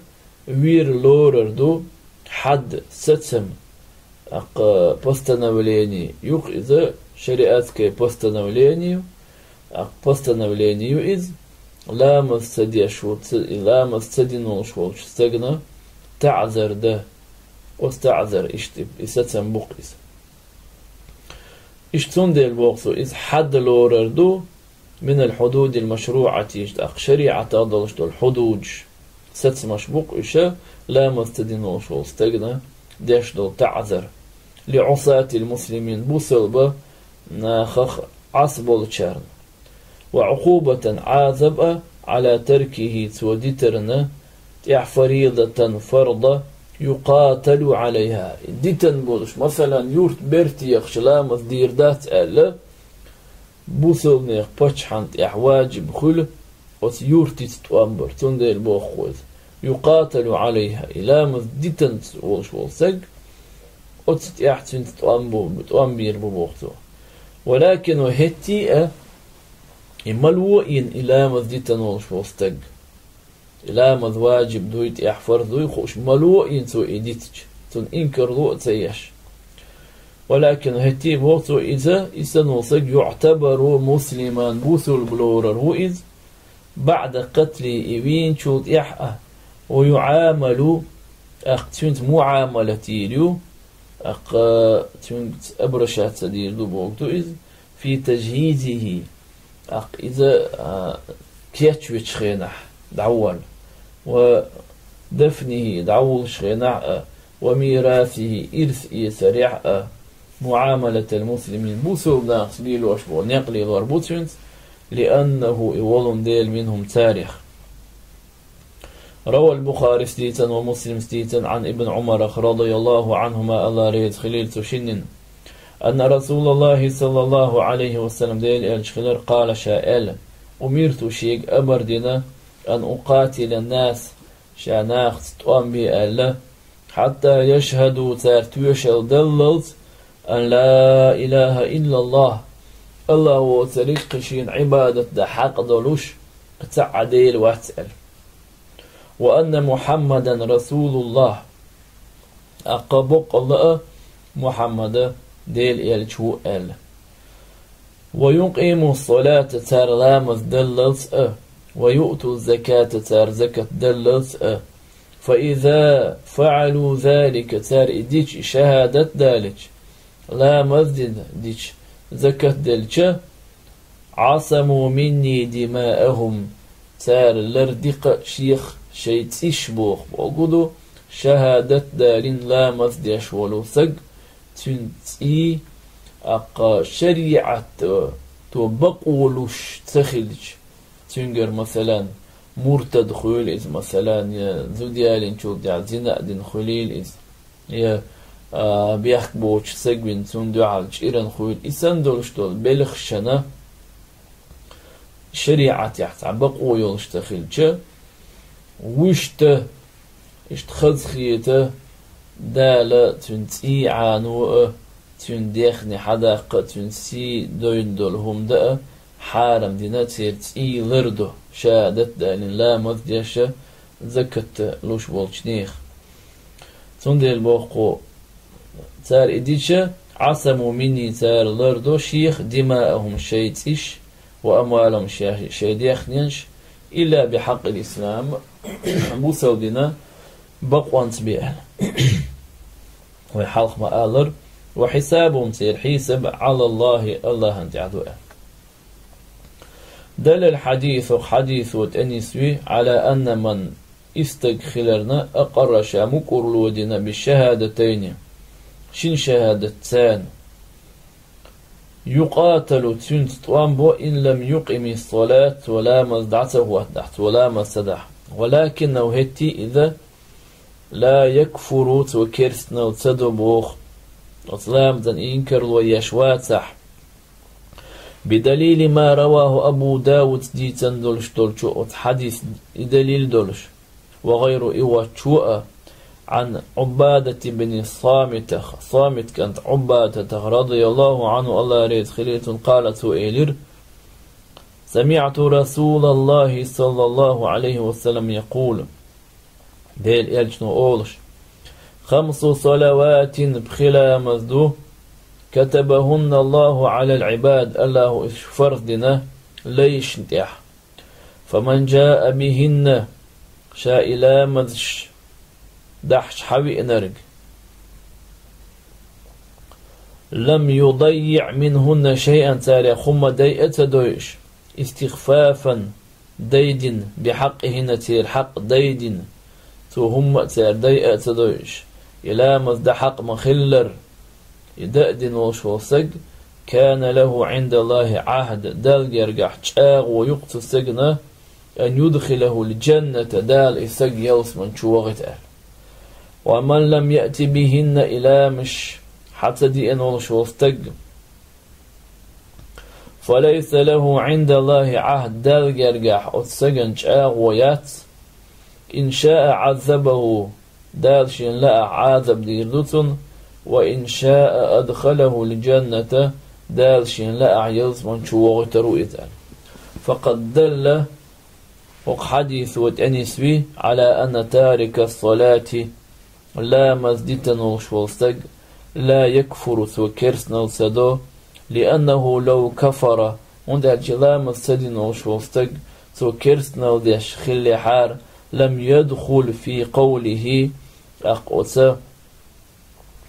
вер лорар ду хьад, сацам, аккха постановление ю-кх иза, шариатское постановление ю, аккха постановление ю иза, ламаз ца деш волчу, ца-, и ламаз ца дина волуш волчу стагана таӀзар дан. Оцу таӀзар иштта и сацам бу-кх иза. Иштта цундела боху цо, иза хьадда лорар ду, минал хьудудил машруӀати, иштта тӀаккха шариӀатах долуш долу хьудудаш, сацамаш бу-кх уьш, ламаз ца дина волуш волу стагана деш долу таӀзар, ли Ӏусатил муслимин, бусалба нахах Ӏаса болчарна. Ва Ӏукъубатан, Ӏазаб а, Ӏала таркихи, цо дитарна тӀехь, фаридатан, фарда, юкъаталу Ӏалайха, дитан болуш, масалан, юрт бертехаш ламаз дийр дац аьлла, бусалнех паччахьан тӀехь ваджиб хуьлу оцу юртица тӀом бар, цундела боху иза. Юкъаталу Ӏалайха, и ламаз дитанца волуш волу стаг, оцу тӀехь цуьнца тӀом бу, тӀом бийр бу боху цо. Валакин ва хӀетте а, и ма ло а йина, и ламаз дитан волуш волу стаг. И ламаз ваджиб дуй, тӀехь фарз дуй хууш, ма ло а йина цо и дитча, цунна инкарло а ца еш. Валакин хӀетте а боху цо иза, и санна волу стаг, юӀтабару муслиман, бусалба лорар ву иза, баӀда катлихи, и вийначул тӀехь а, ва юӀамалу, тӀаккха цуьнца муӀамалат йийр ю, тӀаккха цуьнца обращаться дийр ду боху ду иза, фи тажхӀизихи, тӀаккха иза, а, кечвечу хенахь дӀаволла, ва дафнихи, дӀавуллуш хенахь а, ва мирасихи, ирс эцарехь а, муӀамалатал муслимин, бусалба нахаца лелош болу некъ лелор бу цуьнца, лианнаху, и волун дела, минхум, царех. Равал Бухарис дийцина ва Муслимс дийцина Ӏан Ибн Ӏумарах, радияллаху Ӏанхума, Алла реза хилийла цу шиннин, анна Расулаллахи, саллаллаху Ӏалайхи ва саллам, Делан элча хилар, къала, ша аьлла, умирту, шега амар дина, ан укъатила нас, ша нахаца тӀом бе аьлла, хьатта яшхӀаду, цара тоьшалла даллалц, ан ла илаха иллаллах, Аллах воцург кхин шена Ӏибадат дан хьакъ долуш кхин цхьа а Дела вац аьлла. Ва анна Мухьаммадан расулуллах, тӀаккха боккъалла а Мухьаммада Делан элча ву аьлла. Ва юкъиму салата, цара ламаз даллалц а, ва юъту заката, цара закат даллалц а. Фа иза фаӀалу залика, цара и дича, и шахӀадат далича, ламаз дина дича, закат делча, Ӏасаму минни димаахум, цара ларди-кха шех шайн цӀиш боху, боху ду, шахӀадат далийна ламаз деш волу саг, цуьнан цӀий, тӀаккха шариӀат, то бакъо луш ца хилча, цуьнгара, масалан, муртад хуьлийла иза, масалан, я зуда ялийначул тӀаьхьа зина а дина хуьлийла иза, я, а, бехк боцуш саг вина, цунна дуьхьал чӀиран хуьлийла, и санна долуш долу белхашна шариӀатехь цхьа бакъо йолуш ца хилча, вуьшта, иштта хаза хета, Дала цуьнан цӀий Ӏано а, цуьнан дехне хьадаккха а, цуьнан сий дойна долу хӀума дан а хьарам дина, церан цӀий лардо, шахӀадат далийна, ламаз деш а, закат луш болчу нехан. Цундела боху кхо, цара и дича, Ӏасаму минни, цара лардо шех, димаахум, шайн цӀиш, ва амвалахум, шай, шайн дехнеш, илла бихьакъил ислам, бусалба дина бакъонца бе аьлла. Вай хьалха ма-аллара, ва хьисабухум, церан хьисаб, Ӏалаллахи, Аллахьан тӀехь ду аьлла. Даллал хьадису, хьадисо тӀе нисви, Ӏала анна ман, и стаг хиларна, акъарра, ша мукӀурло дина, бишшахӀадатайни, шина шахӀадатца, юкъаталу, цуьнца тӀом бо, ин лам юкъими салат, цо ламаз дӀа ца хӀоттадахь, цо ламаз ца дахь. Валакиннаху, хӀетте иза, ла якфуру, цо керстанал ца до боху, оцу ламазан инкарло еш вацахь. Бидалили ма раваху Абу Дауд, дийцина долуш долчу оцу хьадис и далил долуш, ва гӀайру, и воцчо а, Ӏан Ӏубадат ибн Самитах, Самит кӀант Ӏубадатах, радияллаху Ӏанху, Алла реза хилийла цунна, къала, цо элира: «СамиӀту Расулаллахи, саллаллаху Ӏалайхи ва саллам, якъулу». Делан элчано олуш: «Хамсу салаватин, пхи ламаз ду, катабахунна Аллаху Ӏалал Ӏибад, Аллаху иза фарз дина лайшна тӀехь. فمن جاء بهن, ша и ламазаш дахьаш хьавиънарг, لم يضيع منهن شيئا, царех хӀумма дайа а ца дойуш, استخفافا, дайдина, بحقهن, церан хьакъ дайдина, цо хӀумма а цаьран дайа а ца дойуш, и ламаз дан хьакъ ма-хиллара, и дан а дина волуш волу стаг, كان له عند الله عهد, Далла гергахь чӀагӀо ю-кх цу стеган, أن يدخله الجنة, Дала и стаг ялсамани чу вохуьйту аьлла. ومن لم يأت بهن, и ламазаш хьа ца диъна волуш волу стаг, فليس له عند الله عهد, Далла гергахь оцу стеган чӀагӀо яц, إن شاء عذبه, Дала шена лаахь Ӏазап дийр ду цунна, وإن شاء أدخله الجنة, Дала шена лаахь ялсамани чу вохуьйтур ву иза аьлла. فقد دل, хӀокху хьадисо тӀенисви, على أن تارك الصلاة, ламаз дитина волуш волу стаг, لا يكفر, цо керстаналла ца до, لأنه لو كفر, хӀунда аьлча ламаз ца дина волуш волу стаг, цо керстаналла деш хиллехьара, لم يدخل في قوله, тӀаккха оцу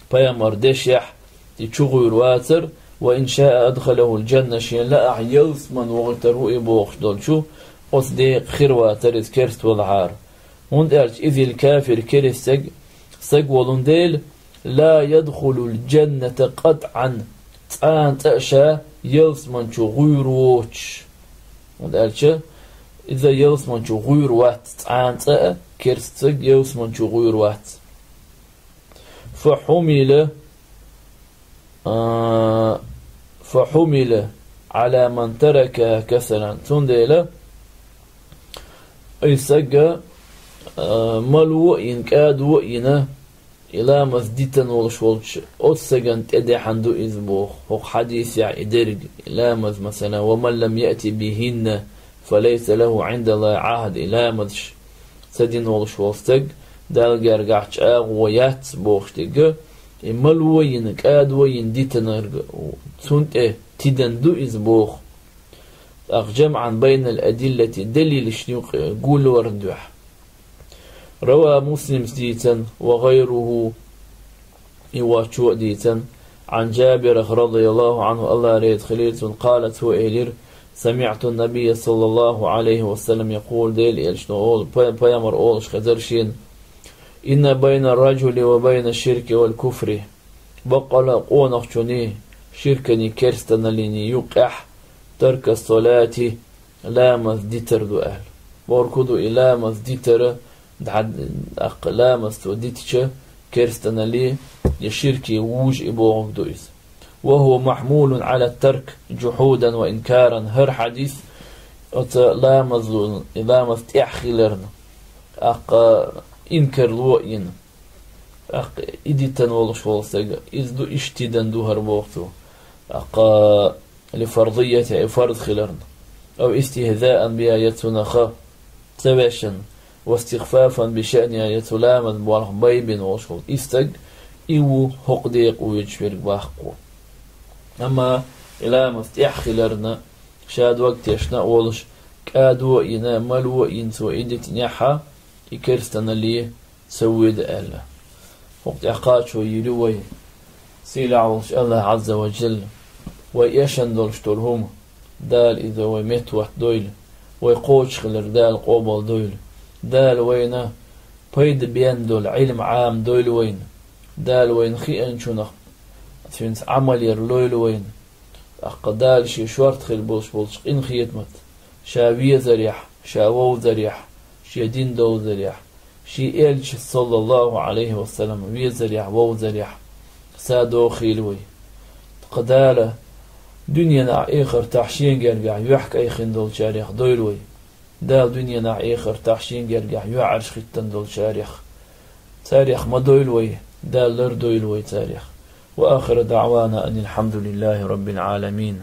пайхамаран дешехь и чу гӀуьйр вацара, وإن شاء أدخله الجنة, шена лаахь ялсамани вохуьйтур ву и бохуш долчу оцу декъа хир вацара иза керста валахьара. ХӀунда аьлча إذ الكافر, керста стаг, стаг волун дела, لا يدخل الجنة قطعا, цкъа а цкъа а ша ялсамани чу гӀуьйр воцуш. ХӀунда аьлча иза ялсамани чу гӀуьйр вац, цкъа а цкъа а керста стаг ялсамани чу гӀуьйр вац. فحمل, а, فحمل على من تركها كسلا. Цундела и стаг, а, мало а йина, кӀадо а йина, и ламаз дитина волуш волчу оцу стеган тӀе даьхьна ду иза боху хӀокху хьадисехь и дерг, и ламаз, масала, ومن لم يأت بهن فليس له عند الله عهد, и ламазаш ца дина волуш волу стаг, Далла гергахь чӀагӀо яц бохуш дерг, и мало а йина, кӀадо а йина дитинарг, цунна тӀе тидина ду иза боху. ТӀаккха جمعا بين الأدلة, далилашна юкъа гулварна дуьхьа. روى مسلم дийцина, وغيره, и воцчо а дийцина, عن جابر رضي الله عنه, АллахӀ реза хилийла цунна, قال, цо элира: سمعت النبي صلى الله عليه وسلم يقول, Делан Элчано олу, пай-, пайхамар олуш хезара шена: إن بين الرجل وبين الشرك والكفر, баккъала а къонахчунний, ширканий, керстаналлиний юккъехь, ترك الصلاة, ламаз дитар ду аьлла. Бохург хӀун ду и ламаз дитар, дӀа-, тӀаккха ламаз цо дитича, керстаналли я ширки вужа и бохург ду иза. وهو محمول على الترك جحودا وإنكارا, хӀара хьадис оцу ламазлун, и ламаз тӀехь хиларна, тӀаккха инкарло а йина, тӀаккха и дитина волуш волу стаг, иза ду, иштта тидина ду хӀара боху цо. ТӀаккха لفرضيتها, и фарз хиларна. أو استهزاء بها, я цунах ца вешан, واستخفافا بشأنها, я цу ламаз болх байбина волуш волу и стаг, и ву хӀокху декъа воьдуш верг баккха. Амма и ламаз тӀехь хиларна, ша дог тешна а волуш, кӀадо а йина, мало а йина цо и дитинехь, и керстаналли ца воьду аьлла. ХӀокху тӀехь кхачо йийр ю вай. Сийлахь волчу АллахӀ Ӏазза ва Джалла вай эшна долуш долу хӀума, Дала иза вай меттахӀоттадойла, вай кхочушхилар Дала къобалдойла. Дала вайна пайда бен долу Ӏилма Ӏамадойла вайна. Дала вайна хиъначунах цуьнца Ӏамал яр лойла вайна. ТӀаккха Дала шен шорта хир болуш болчу къинхетамаца, ша везарехь, ша вовзарехь, шен дин довзарехь, шен элча, саллаллаху Ӏалайхи ва саллам, везарехь, вовзарехь, са дохийла вай. Тхо Дала дуьненахь, эхартахь шен гергахь юьхькӀайхина долчарех дойла вай. Дала дуьненахь, эхартахь шен гергахь юьхьӀаьржа хӀиттина долчарех. Царех ма дойла вай, Дала лардойла вай царех. وآخر دعوانا أن الحمد لله رب العالمين.